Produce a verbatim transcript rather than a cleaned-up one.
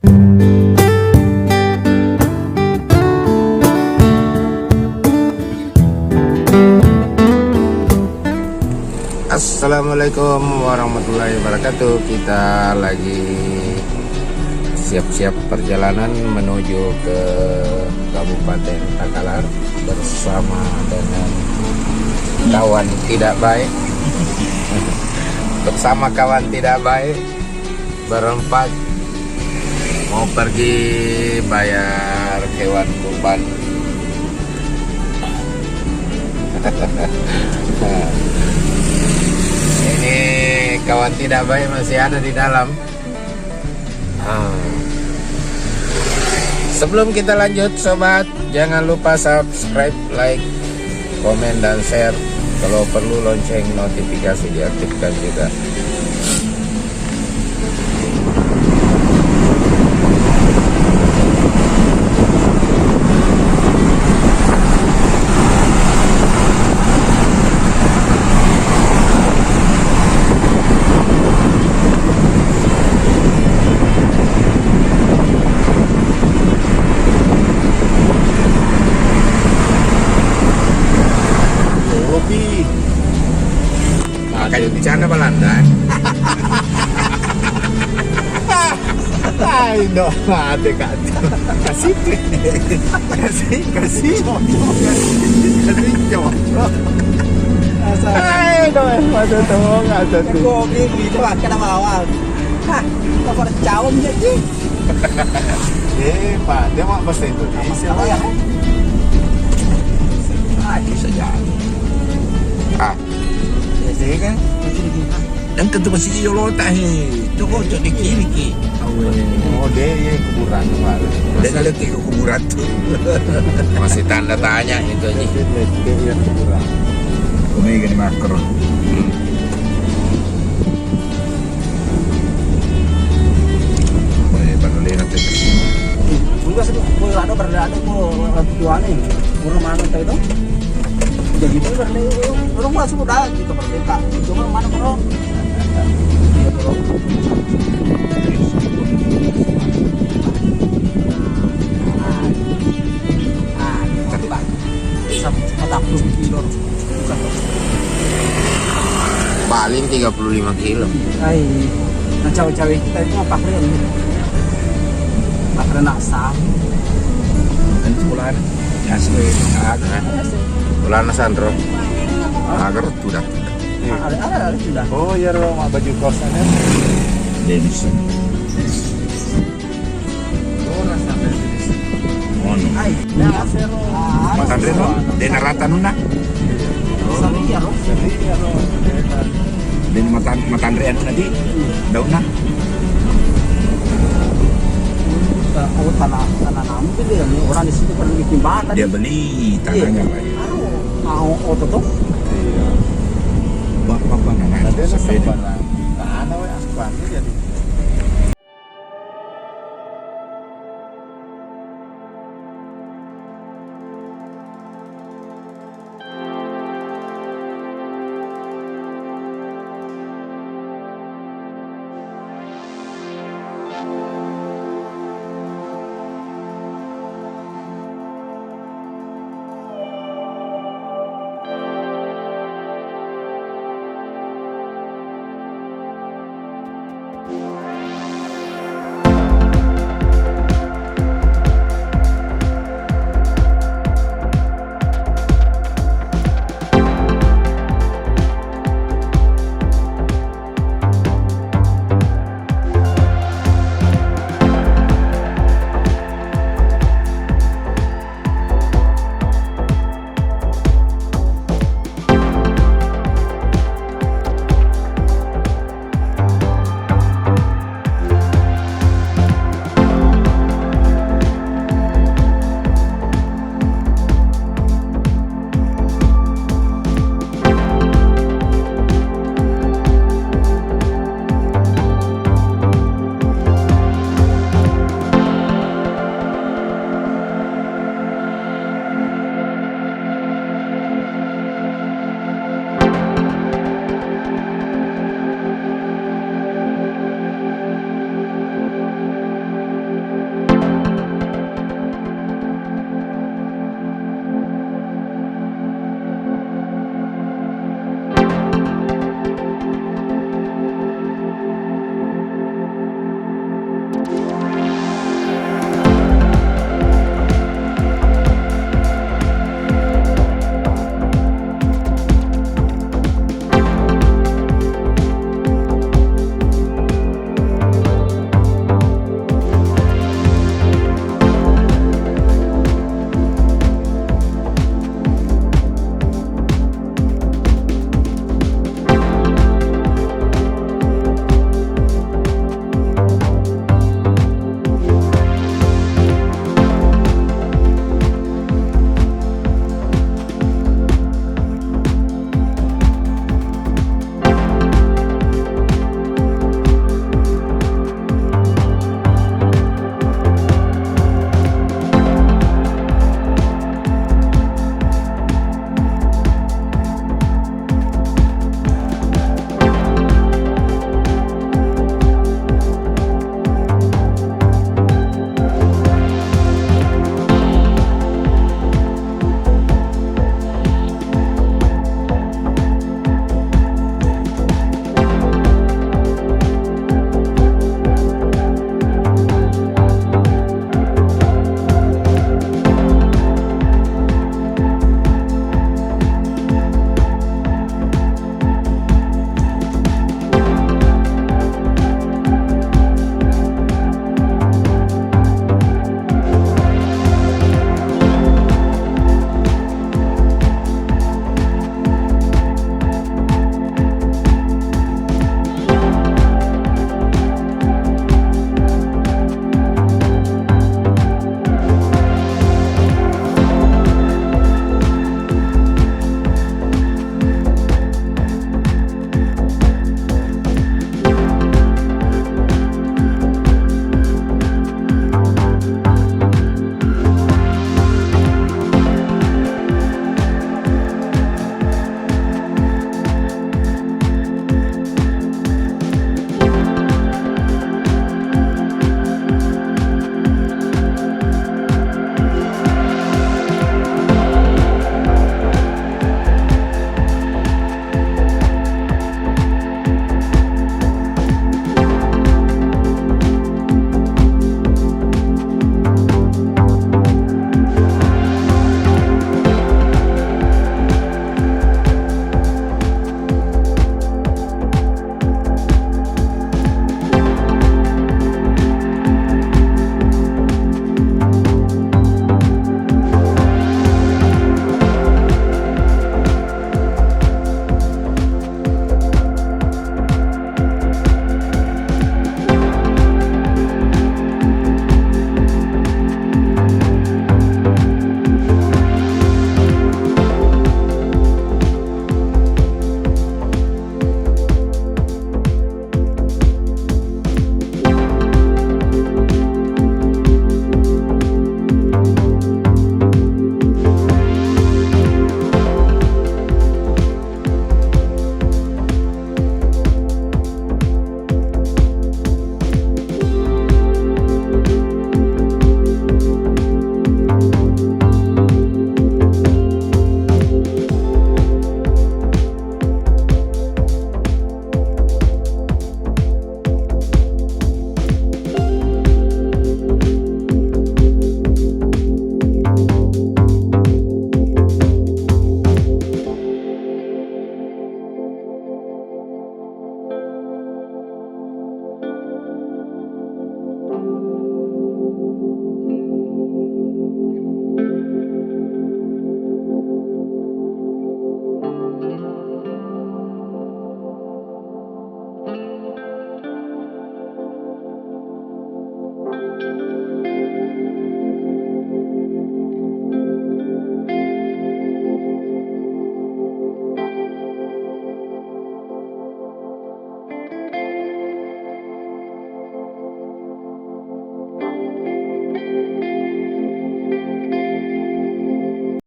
Assalamualaikum warahmatullahi wabarakatuh. Kita lagi siap-siap perjalanan menuju ke Kabupaten Takalar bersama dengan kawan tidak baik. Bersama kawan tidak baik, berempat mau pergi bayar hewan kurban. Ini kawan tidak baik masih ada di dalam. Ah. Sebelum kita lanjut, sobat, jangan lupa subscribe, like, komen, dan share. Kalau perlu, lonceng notifikasi diaktifkan juga. Kopi. Makanya di sana Belanda. Ai, no, mate, Kak. Kasih, kasih, kasih. Kasih, cowok. Ayo, no, mate, tolong, ada tuh. Kopi, itu makan sama awal. Hah, apa cawang jadi? Eh, Pak, dia mau bahasa Indonesia, Pak. Ah, bisa jadi. Ah. Iya kan? Dan tentu masih jolota, he. Tuh, kok, cok di kiri, ki. Oh, dia, iya, kuburan, Pak. Dia ada ke kuburan tuh. Masih tanda tanya itu, Ji. Dia, dia, dia, iya, kuburan. Kau ini makro. Hmm. Pole ballo lena te. Enggak sih, kok ada berada kok tuane. Kurang mana tadi tuh? Jadi itu berada, orang masuk udah gitu berada. Cuma mana, Bro? Iya, Bro. Ah, ah, coba. Sam-, empat puluh kilo. Paling tiga puluh lima kilo. Ai, nah, cawe-cawe kita itu mah pakaian gitu. Pakaian asal. Kan sekolah. Ya, sekolah. Ada. Sekolah Sanro. Agar sudah. Ada, ada, ada sudah. Oh, iya, Ro, mak baju kosnya. Dia bisa. Ono. Matanre no, dena rata nuna. Den matan-, matanre anu nanti daunna. Oh, tanah, tanah namu tuh dia. Orang di situ pada bikin bata. Dia beli tanahnya, Pak. Anu, mau oto tuh. Iya. Bapak apa namanya? Sepeda. Nah, anu, ya, sepatu jadi.